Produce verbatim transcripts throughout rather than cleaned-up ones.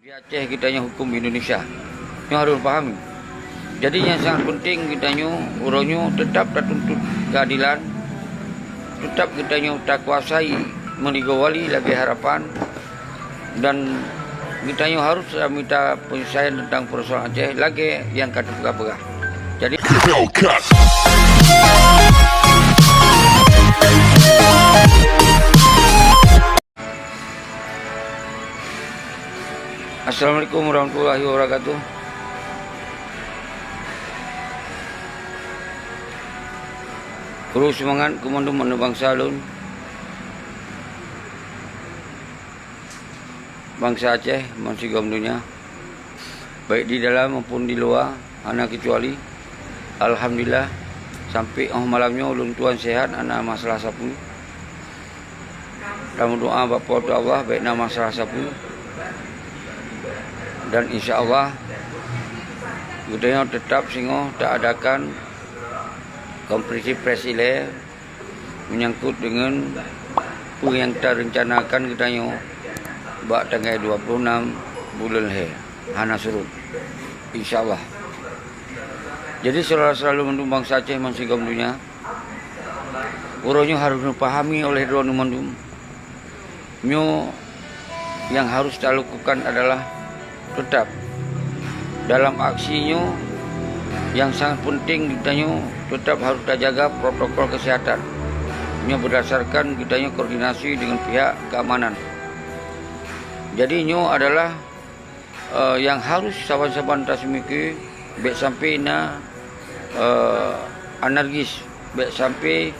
Di Aceh geutanyoe huköm Indonesia. Nyoe harôh pahami. Jadi nyang sangat penting geutanyoe uroe nyoe teutap tatuntut keuadilan, teutap geutanyoe takuasai meuligoe wali lagèe harapan, dan geutanyoe harôh tamita peunyeusaian teuntang peusoalan Aceh lagèe nyang ka teupeugah-peugah. Jadi Hellcat. Assalamualaikum warahmatullahi wabarakatuh. Kru seumangat keu mandum aneuk bansa lôn, bansa Aceh bansigom donya, baik di dalam maupun di luwa. Hana keucuali, alhamdulillah, sampoe 'oh malam nyoe ulôn tuan sehat, hana masalah sapeue. Tameudoa bak Po teu Allah, bèk na masalah sapeue. Dan insya Allah, geutanyoe teutap singoh taadakan konferensi pers ilèe meunyangkot deungon peue nyang tareuncanakan geutanyoe bak tanggai dua ploh nam buleuen lhèe hana surot, insya Allah. Jadi, syedara-syedara lôn mandum bansa Aceh bansigom donya, uroe nyoe harôh neupahami oleh droeneuh mandum. Nyoe nyang harôh talakukan adalah teutap dalam aksi nyoe, nyang sangat penting geutanyoe teutap harôh tajaga protokol keuseuhatan. Nyoe beurdasarkan geutanyoe koordinasi deungon pihak keamanan. Jadi, nyoe adalah, eh, nyang harôh saban-saban taseumiké, bèk sampoe na, eh, anarkis, bèk sampoe,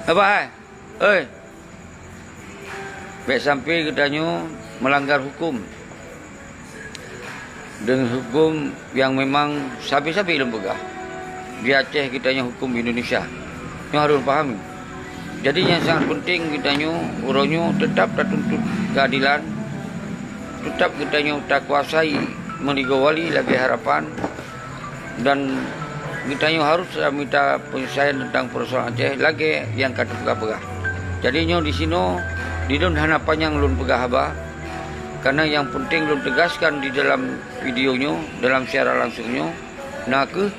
apa hai? Oi! Bèk sampoe geutanyoe meulanggar huköm. Deungon huköm nyang memang sabe-sabe lôn peugah, di Aceh geutanyoe huköm Indonesia. Nyoe harôh pahami. Jadi, nyang sangat penting geutanyoe uroe nyoe teutap tatuntut keuadilan, teutap geutanyoe takuasai meuligoe wali lagèe harapan, dan geutanyoe harôh tamita peunyeusaian teuntang peusoalan Aceh lagèe nyang ka teupeugah-peugah. Jadi, nyoe disinoe, di lôn hana panyang lôn peugah haba, kareuna nyang penting lôn teugaskan di dalam video nyoe, dalam siaran langsung nyoe, na kheueh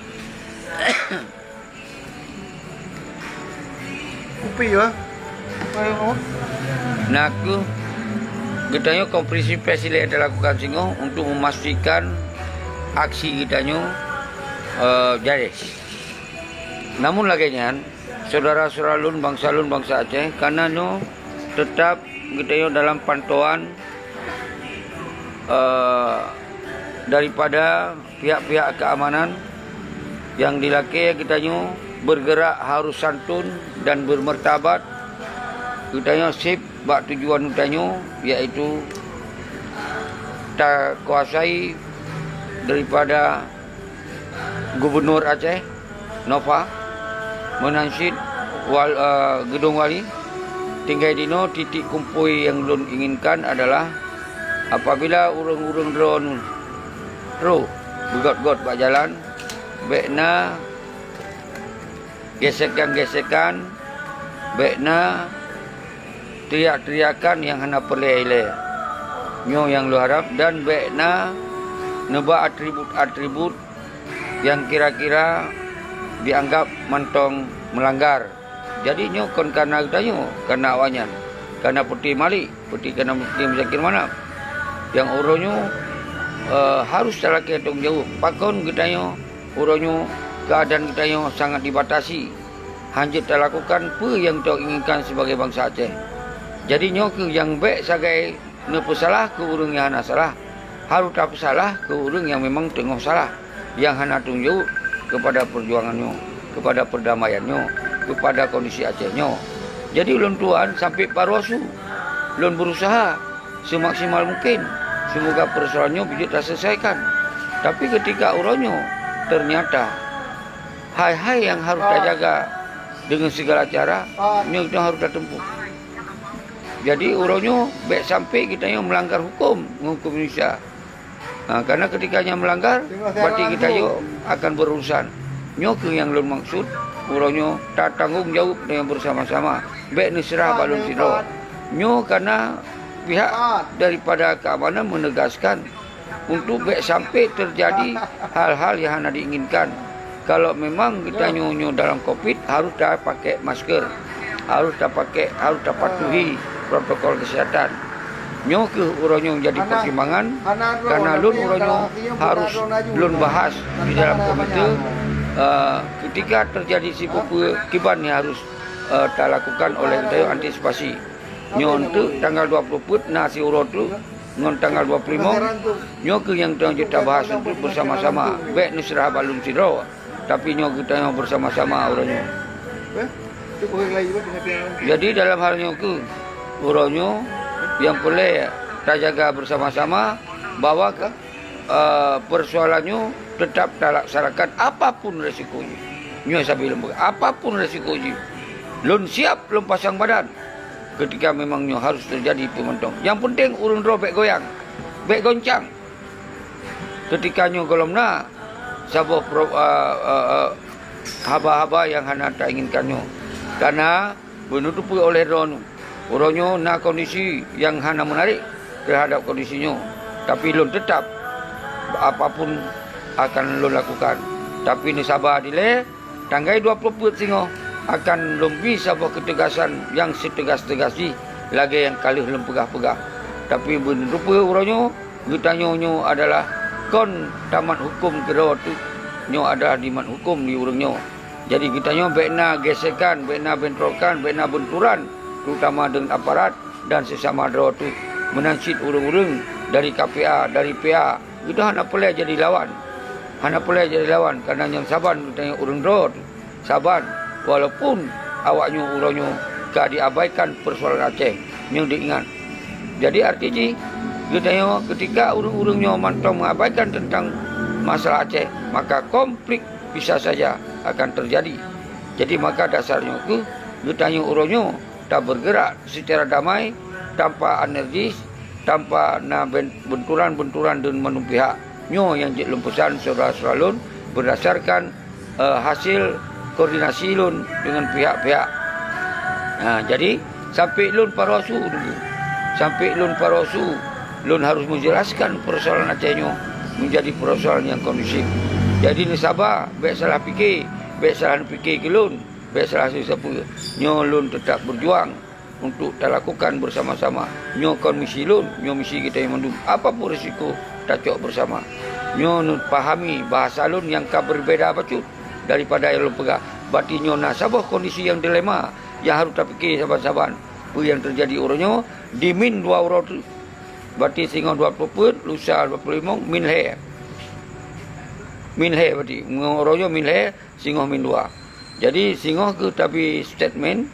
Kupi, ya? Ayo, oh. Na kheueh geutanyoe konferensi pers ilèe talakukan singoh untuk meumastikan aksi geutanyoe, eh, jadeh. Namun lagèe nyan, syedara-syedara lôn, bansa lôn, bansa Aceh, kareuna nyoe teutap geutanyoe dalam pantauan, eh, daripada pihak-pihak keamanan nyang dilakèe geutanyoe beurgeurak harôh santun dan beureumeurtabat. Geutanyoe sép bak tujuan geutanyoe, yaitu takuasai daripada Gubunur Aceh, Nova, meunan cit wal-, eh, Geudong Wali. Tinggai dinoe, titik kumpôi nyang lôn inginkan adalah apabila ureuëng-ureuëng droeneuh trôh beugöt-göt bak jalan, bèk na gesekan-gesekan, bèk na teriak-teriakan nyang hana peureulèe ilèe. Nyoe nyang lôn harab, dan bèk na neuba atribut-atribut nyang kira-kira dianggap mantong meulanggar. Jadi nyoe kon kareuna geutanyoe, kareuna awaknyan, kareuna Peuti Malik, Peuti kareuna Peuti Muzakir Manaf. Nyang uroe nyoe, eh, harôh talakèe tanggung jaweueb. Pakon geutanyoe uroe nyoe keuadaan geutanyoe sangat dibatasi, hana jeuet talakukan peue nyang geutanyoe inginkan sibagai bansa Aceh. Jadi nyoe kheueh nyang bèk sagai neupeusalah keu ureuëng nyang hana salah, harôh tapeusalah keu ureuëng nyang memang teungoh salah, nyang hana tanggung jaweueb keupada peujuangan nyoe, keupada peurdamaian nyoe, keupada kondisi Aceh nyoe. Jadi ulôn tuan sampoe paroe su, lôn beurusaha seumaksimal mungken, seumoga peusoalan nyoe bijéh taseulesaikan. Tapi keutika uroe nyoe, teunyata hai-hai nyang harôh tajaga deungon sigala cara, nyoe harôh tateumpuh. Jadi uroe nyoe bèk sampoe geutanyoe meulanggar hukôm ngon hukôm Indonesia. Ha, kareuna keutika nyan meulanggar, berarti geutanyoe akan beurusan. Nyoe kheueh nyang lôn maksud, uroe nyoe tatanggong jaweueb deungon beusama-sama. Bèk neuseurah bak lôn sidroe. Nyoe kareuna Pihak daripada keamanan menegaskan untuk bèk sampai terjadi hal-hal yang hana diinginkan. Kalau memang geutanyoe nyoe dalam covid, harus tapakai masker, harus tapakai, harus tapatuhi protokol kesehatan. Nyoe keuh uroe nyoe jadi pertimbangan, karena lôn uroe nyoe harus lôn bahas di dalam komite, eh, ketika terjadi sipeue-peue kiban yang harus, eh, talakukan oleh geutanyoe antisipasi. Nyoe eunteuk tanggal dua puluh peuet na siuroe teuk ngon tanggal dua puluh lima. Nyoe keuh nyang teungoh jeuet tabahas eunteuk beusama-sama. Bèk neuseurah bak lôn sidroe, tapi nyoe geutanyoe beusama-sama uroe nyoe. Jadi dalam hal nyoe keuh, uroe nyoe nyang peureulèe tajaga beusama-sama bahwa ke eh, persoalan nyoe teutap talaksanakan apapun resiko jih. Nyoe sabe lôn peugah, apapun resiko jih, lôn siap lôn pasang badan ketika memang nyoe harus teujadi peumantong. Nyang peunteng ureueng droe bèk goyang, bèk goncang. Ketika nyoe gohlom na saboh pro-, eh, eh, eh, haba-haba nyang hana tainginkan nyoe. Karena beuneuteupeu oleh droeneuh, uroe nyoe na kondisi nyang hana meunarék teuhadab kondisi nyoe, tapi lôn teutap apapun akan lôn lakukan. Tapi neusaba dilèe, tanggai dua ploh peuet singoh akan lôn bi saboh keutegasan nyang siteugas-teugas jih lagèe nyang ka lheueh lôn peugah-peugah. Tapi beuneuteupeu uroe nyoe, geutanyoe nyoe adalah kon tamat huköm keudroe teuk, nyoe adalah jimat huköm di ureueng nyoe. Jadi geutanyoe bèk na gesekan, bèk na bentrokan, bèk na beunturan, terutama deungon aparat dan sesama droe teuk. Meunan cit ureueng-ureueng dari K P A, dari P A, geutanyoe hana peureulèe jadi lawan. Hana peureulèe jadi lawan, karena nyan saban geutanyoe ureueng droe teuk. Saban, walaupun awaknyoe uroe nyoe ka diabaikan persoalan Aceh, nyoe diingat. Jadi arti jih, geutanyoe ketika ureueng-ureueng nyoe mantong mengabaikan tentang masalah Aceh, maka konflik bisa saja akan terjadi. Jadi maka dasar nyoe keuh geutanyoe uroe nyoe tabergerak secara damai, tanpa alergis, tanpa na ben-, benturan-benturan deungon mandum pihak. Nyoe nyang jeuet lôn peusan syedara-syedara lôn berdasarkan, eh, hasil koordinasi lôn deungon pihak-pihak. Ha, jadi sampai lôn parosu dulu. Sampai lôn parosu, lôn harus menjelaskan persoalan Aceh nyoe menjadi persoalan yang kondusif. Jadi neusaba, bèk salah pike, bèk salah neupike keu lôn, bèk salah sapeue. Nyoe lôn teutap berjuang untuk talakukan bersama-sama. Nyoe kon misi lôn, nyoe misi geutanyoe mandum. Apapun risiko, tacok bersama. Nyoe neupahami bahasa lôn nyang ka berbeda bacut daripada nyang lôn peugah. Berarti nyoe na saboh kondisi nyang dilema nyang harôh tapike saban-saban. Peue nyang teujadi uroe nyoe, di min dua uroe teuk. Berarti singoh dua ploh peuet, lusa dua ploh limong, min lhèe. Min lhèe berarti. Uroe nyoe min lhèe, singoh min dua. Jadi singoh keuh tabi statement,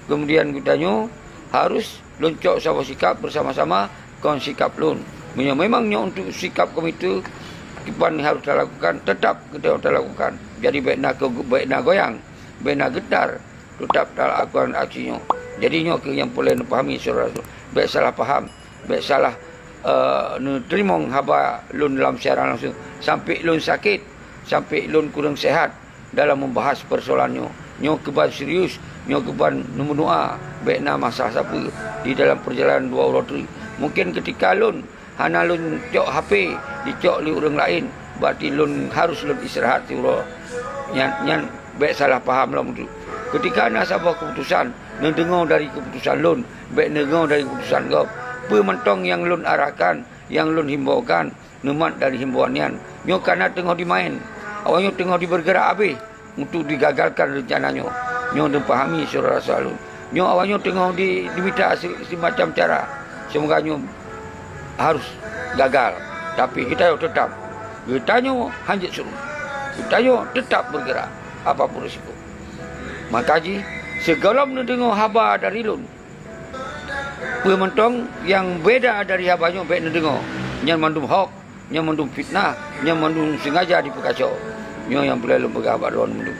kemudian geutanyoe harôh lôn cok saboh sikap bersama-sama kon sikap lôn. Meunyoe memang nyoe untuk sikap komite, kiban harôh talakukan, teutap geutanyoe talakukan. Jadi bèk na keu-, bèk na goyang, bèk na geutar, teutap talakukan aksi nyoe. Jadi nyoe keuh nyang peureulèe neupahami syedara-syedara. Bèk salah paham, bèk salah, eh, neuteurimong haba lôn lam siaran langsung. Sampai lôn sakét, sampai lôn kureueng seuhat dalam membahas persoalan nyoe. Nyoe keuban serius, nyoe keuban neumeudoa, bèk na masalah sapeue di dalam perjalanan dua uroe teuk. Mungkin ketika lôn hana lôn cok H P, dicok lé ureueng laén, berarti lôn harôh lôn istirahat siuroe. Nyan, nyan bèk salah paham lom tu. Ketika na saboh keuputusan, neudeungoe dari keuputusan lôn, bèk neudeungoe dari keuputusan gob. Peue mantong nyang lôn arahkan, nyang lôn himbaukan, neumat dari himbauan nyan. Nyoe kana teungoh dimaén. Awaknyoe teungoh dibeureugerak abéh untuk digagalkan reuncana nyoe. Nyoe neupahami syedara-syedara lôn. Nyoe awaknyoe teungoh di, dimita si-, simacam cara. Seumoga nyoe harôh gagal. Tapi geutanyoe teutap. Geutanyoe hanjeuet surut. Geutanyoe teutap beureugerak apapun risiko. Maka jih, sigohlom neudeungoe haba dari lôn, peue mantong nyang beda dari haba nyoe bèk neudeungoe. Nyan mandum hok, nyan mandum fitnah, nyan mandum sengaja dipeukaco. Nyoe nyang peureulèe lôn peugah bak droeneuh mandum.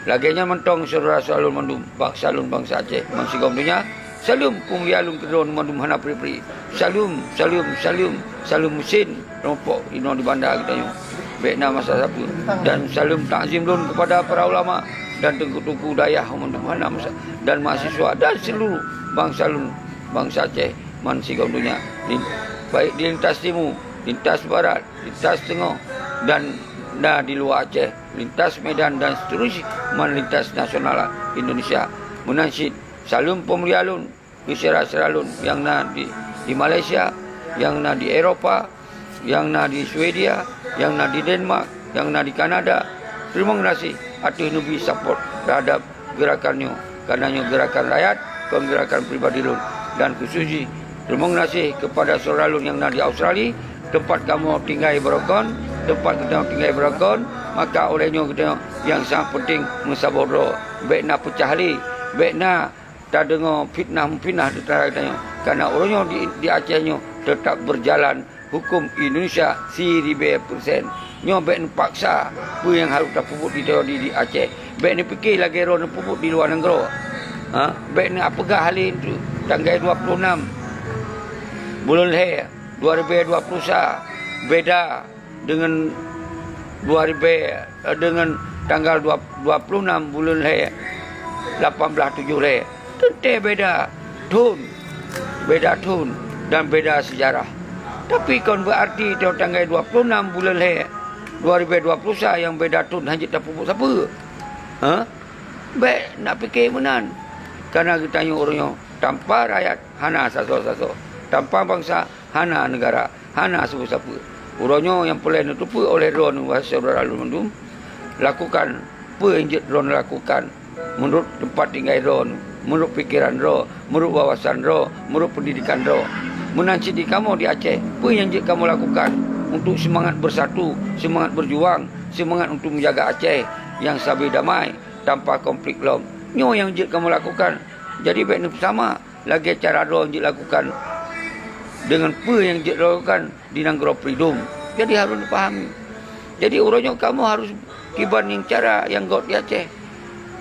Lagèe nyan mantong syedara-syedara lôn mandum, bansa lôn bansa Aceh, bansigom donya, saleuem peumulia lôn keu droeneuh mandum hana pri-pri. Saleuem, saleuem, saleuem, saleuem meusén. Rumpok inoe di banda geutanyoe. Bèk na masalah sapeue. Dan saleuem takzim lôn kepada para ulama dan teungku-teungku dayah mandum hana masa-, dan mahasiswa dan seluruh bansa lôn, bansa Aceh. man sigom donya, lin-, baik di lintas timu, lintas barat, lintas teungoh, dan na di luwa Aceh, lintas Medan dan seterusnya, man lintas nasional Indonesia. Meunan cit saleuem peumulia lôn keu syedara-syedara lôn nyang na di, di Malaysia, nyang na di Eropa, nyang na di Swedia, nyang na di Denmark, nyang na di Kanada. Teurimong gaséh ateueh neubri support teuhadap geurakan nyoe. Kareuna nyoe geurakan rakyat, kon geurakan pribadi lôn. Dan khusos jih, teurimong gaséh keupada syedara lôn nyang na di Australia, teumpat kamoe tinggai baroekon, teumpat geutanyoe tinggai baroekon, maka óh lheueh nyoe geutanyoe nyang sangat peunteng meusaboh droe. Bék na peucah lé, bék na tadeungoe fitnah-meufitnah di antara geutanyoe. Kareuna uroe nyoe di, di Aceh nyoe teutap beujalan huköm Indonesia siribèe persen. Nyoe bék neupaksa peue nyang harôh tapeubuet di, di, di Aceh. Bék neupike lagèe droe neupeubuet di luwa nanggroe. Ha? Bék neupeugah hal nyan, tanggai dua ploh nam buleuen lhèe dua ribèe dua ploh sa beda deungon dua ribèe, eh, deungon tanggal dua, dua ploh nam buleuen lhèe lapan blaih tujoh lhèe. Teuntèe beda thon, beda thon dan beda seujarah. Tapi kon beuarti tanggai dua ploh nam buleuen lhèe dua ribèe dua ploh sa nyang beda thon hana jeuet tapeubuet sapeue. Ha? Bék neupike meunan. Kareuna geutanyoe uroe nyoe tanpa rakyat hana sasoe-sasoe, tanpa bansa hana neugara, hana sapeue-sapeue. Uroe nyoe nyang peureulèe neuteupeue oleh droeneuh, wahai syedara lôn mandum, lakukan peue nyang jeuet droeneuh lakukan. Meunurot teumpat tinggai droeneuh, meunurot pikeran droe, meunurot wawasan droe, meunurot peundidikan droe. Meunan cit di kamoe di Aceh, peue nyang jeuet kamoe lakukan untuk seumangat beusatu, seumangat beujuang, seumangat untuk meujaga Aceh nyang sabe damai tanpa konflik lom. Nyoe nyang jeuet kamoe lakukan. Jadi bék neupeusamak lagèe cara droe jeuet lakukan deungon peue nyang jeuet droe lakukan di nanggroe Freedom. Jadi harôh neupahami. Jadi uroe nyoe kamoe harôh kiban nyang cara nyang göt di Aceh.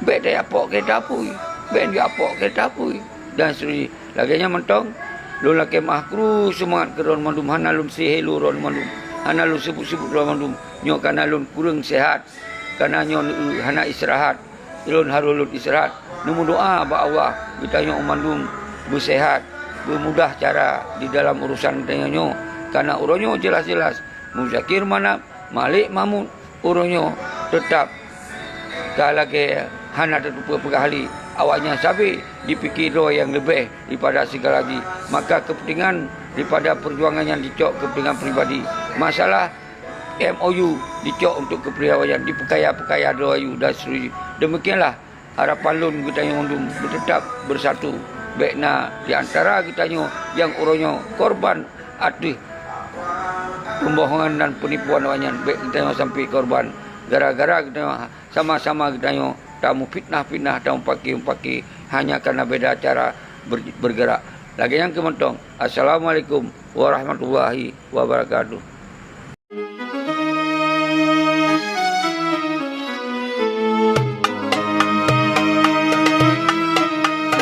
Bék tajak pok keureta apui, bék neujak pok keureta apui, dan seterusnya. Lagèe nyan mantong, lôn lakèe meu'ah kru seumangat keu droeneuh mandum, hana lôn sihé lôn droeneuh mandum, hana lôn seubuet-seubuet droeneuh mandum. Nyoe kareuna lôn kureueng seuhat, kareuna nyoe hana istirahat. Ulôn harôh lôn istirahat, neumeudoa bak Allah geutanyoe mandum beuseuhat, beumudah cara di dalam urosan geutanyoe nyoe. Kareuna uroe nyoe jeulaih-jeulaih Muzakir Manaf, Malik Mahmud, uroe nyoe teutap ka lagèe hana teuteupeue peugah lé. Awaknyan sabe jipike droe nyang leubeh daripada sigala jih. Maka keupeuntengan daripada peujuangan nyan jicok keupeuntengan pribadi. Masalah M O U jicok untuk keupeudamaian, jipeukaya-peukaya droe ayue dan seterusnya. Demikianlah harapan lôn geutanyoe mandum beuteutap beusatu. Bék na di antara geutanyoe nyang uroe nyoe korban ateueh peubohongan dan peunipuan awaknyan. Bék geutanyoe sampai korban gara-gara geutanyoe sama-sama geutanyoe tameufitnah-fitnah, tameupake-meupake hanya kareuna beda cara ber-, bergerak. Lagèe nyan keuh mantong. Assalamualaikum warahmatullahi wabarakatuh.